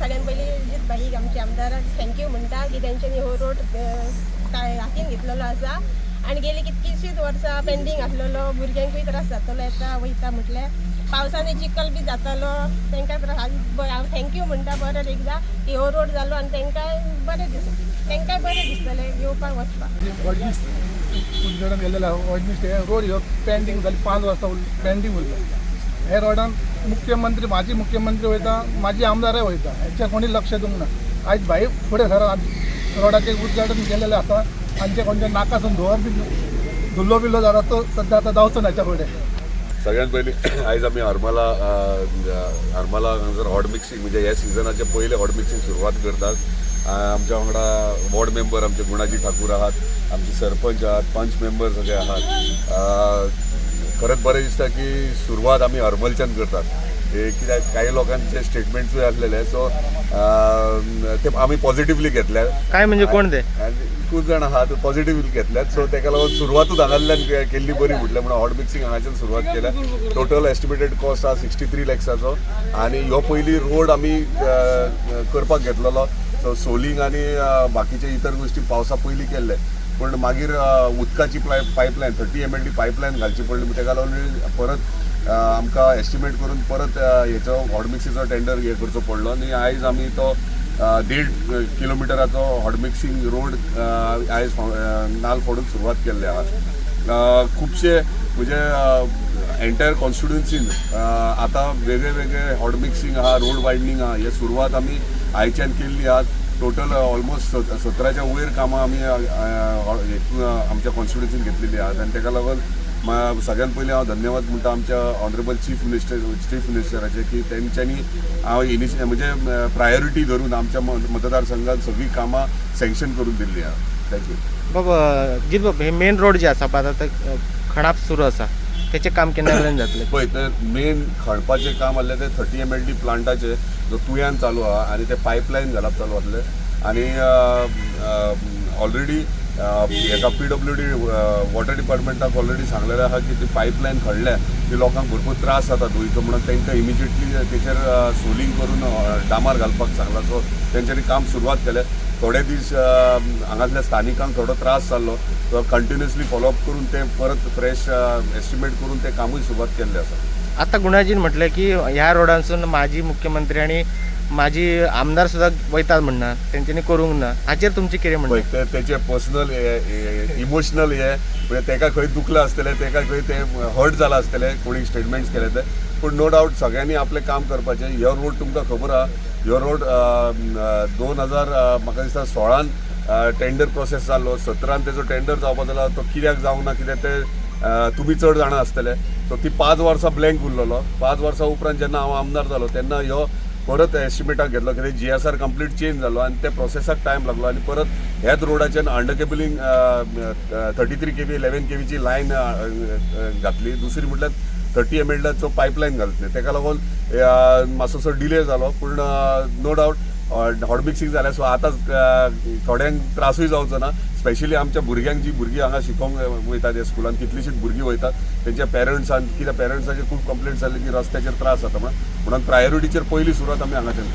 सगळ्यान पयलीं अजीत भाईक, आमच्या आमदाराक thank you म्हणटा की तेंच्यांनी हो रोड हातीन घेतलेलो आसा. आनी गेली कितकीशींच वर्सां पेंडींग आसलेलो. भुरग्यांकूय त्रास जातलो येता वयता म्हटल्यार, पावसांनी चिखल बी जातालो तांकां त्रास. आज हांव thank you म्हणटा परत एकदां की हो रोड जालो आनी तांकां बरें दिस तांकांय बरें दिसतलें येवपाक वचपाक. वडनीस उद्घाटन केलेलें आहा. वडनीस हे रोड ह्यो पेंडींग जाली, 5 वर्सां पेंडींग उरला. हे रोडान मुख्यमंत्री, माजी मुख्यमंत्री वयता, माजी आमदारय वयता, हेंचेर कोणी लक्ष दिवंक ना. आयज भाई फुडें सरात रोडाचें उद्घाटन केलेलें आसा. आमचे कोणच्या नाकासून धुंवर बी धुल्लो बिल्लो जाला, तो सद्या आतां जावचो ना हेच्या फुडें. सगळ्यात पयलीं आयज आमी हरमला, हरमला हांगासर हॉट मिक्सिंग, म्हणजे ह्या सिजनाचे पयले हॉट मिक्सिंग सुरवात करतात. आमच्या वांगडा वॉर्ड मेंबर आमचे गुणाजी ठाकूर आहात, आमचे सरपंच आहात, पंच मेंबर सगळे आहात. खरेंच बरें दिसता की सुरवात आमी हरमलच्यान करतात. हे कित्याक काही लोकांचे स्टेटमेंट्सूय आसलेले, सो ते आमी पॉझिटिवली घेतल्या. काय म्हणजे कोण ते? आनी खूब जाण आहात, पॉझिटिव्ह घेतल्यात. सो तेका लागून सुरवातूच हांगासल्यान केल्ली बरी म्हटलें म्हणून हॉट मिक्सिंग हांगाच्यान सुरवात केल्या. टोटल एस्टिमेटेड कॉस्ट आहा 63 लॅक्साचो आनी ह्यो पयली रोड आमी करपाक घेतलेलो. सो सोलिंग आनी बाकीचे इतर गोश्टी पावसा पयलीं केल्ले, पूण मागीर उदकाची पायपलायन, 30 MLD pipeline घालची पडली. तेका लागून परत आमकां एस्टिमेट करून परत हेचो हॉट मिक्सिंगचो टेंडर हे करचो पडलो आनी आयज आमी तो 1.5 किलोमिटराचो हॉट मिक्सिंग रोड आयज नाल फोडून सुरवात केल्ली आहा. खुबशे म्हणजे एंटायर कॉन्स्टिट्युन्सीन आतां वेगळे वेगळे हॉट मिक्सिंग आहा, रोड वायडनींग आहा. हे सुरवात आमी आयच्यान केल्ली आहा. टोटल ऑलमोस्ट 17च्या वयर कामां आमी हेतून आमच्या कॉन्स्टिट्युन्सीन घेतलेली आहात. आनी तेका लागून सगळ्यात पयलीं हांव धन्यवाद म्हणटा आमच्या ऑनरेबल चीफ मिनिस्टराचे की तेंच्यांनी हांव इनिश म्हणजे प्रायोरिटी धरून आमच्या मतदारसंघात सगळीं कामां सँक्शन करून दिल्ली आहा. Thank you. बाबा जीत बाब, हे मेन रोड जे आसा पळय आतां खणाप सुरू आसा, तेचें काम केन्ना मेरेन जातलें? पळय, ते मेन खणपाचें काम आहलें तें 30 MLD प्लांटाचें, जो तुयान चालू आहा आनी ते पायपलायन घालप चालू आसलें. आनी ऑलरेडी हेका पीडब्ल्यूडी वॉटर डिपार्टमेंटाक ऑलरेडी सांगलेलें आहा की ती पायपलायन खणल्या ती लोकांक भरपूर त्रास जाता धुयचो म्हणून तांकां इमिजिएटली तेचेर सोलिंग करून डामार घालपाक सांगलां. सो तेंच्यांनी काम सुरवात केल्या. थोडे दीस हांगासल्या स्थानिकांक थोडो त्रास जाल्लो, तो कंटिन्युअसली फॉलोअप करून ते परत फ्रेश एस्टिमेट करून ते कामूय सुरवात केल्लें आसा. आतां गुणाजीन म्हटलें की ह्या रोडांसून माजी मुख्यमंत्री आनी माजी आमदार सुद्दां वयतात म्हणना, तेंच्यांनी करूंक ना. हाचेर तुमचें कितें म्हणणें? पळय, ते तेचे पर्सनल इमोशनल हे, म्हणजे तेका खंय दुखलां आसतलें, तेका खंय तें हर्ट जालां आसतलें, कोणी स्टेटमेंट्स केले ते. पूण नो डावट सगळ्यांनी आपलें काम करपाचें. ह्यो रोड तुमकां खबर आहा, ह्यो रोड 2000 म्हाका दिसता 16न टेंडर प्रोसेस जाल्लो, 17न तेजो टेंडर जावपा जाला. तो कित्याक जावंक ना, कित्याक ते तुमी चड जाणां आसतले. सो ती 5 वर्सां ब्लँक उरलेलो. 5 वर्सां उपरांत जेन्ना हांव आमदार जालो तेन्ना ह्यो परत एस्टिमेटाक घेतलो, कित्याक जीएसआर कंप्लीट चेंज जालो आनी त्या प्रोसेसाक टायम लागलो. आनी परत ह्याच रोडाचेर अंडर केबलिंग 33 केवी, 11 केवीची लायन घातली. दुसरी म्हटल्यार 30 एमएलाचो पायपलायन घातली. तेका लागून मातसोसो डिले जालो, पूण नो डावट हॉट मिक्सिंग जालें. सो आतां थोड्यांक त्रासूय जावचो ना, स्पेशली आमच्या भुरग्यांक, जी भुरगीं हांगा शिकोंक वयतात. ह्या स्कुलान कितलींशींच भुरगीं वयतात, तेंच्या पेरंट्सान, कित्याक पेरंट्साचे खूब कंप्लेंट जाली की रस्त्याचेर त्रास जाता म्हणून. म्हणून प्रायोरिटीचेर पयली सुरवात आमी हांगाच्यान केली.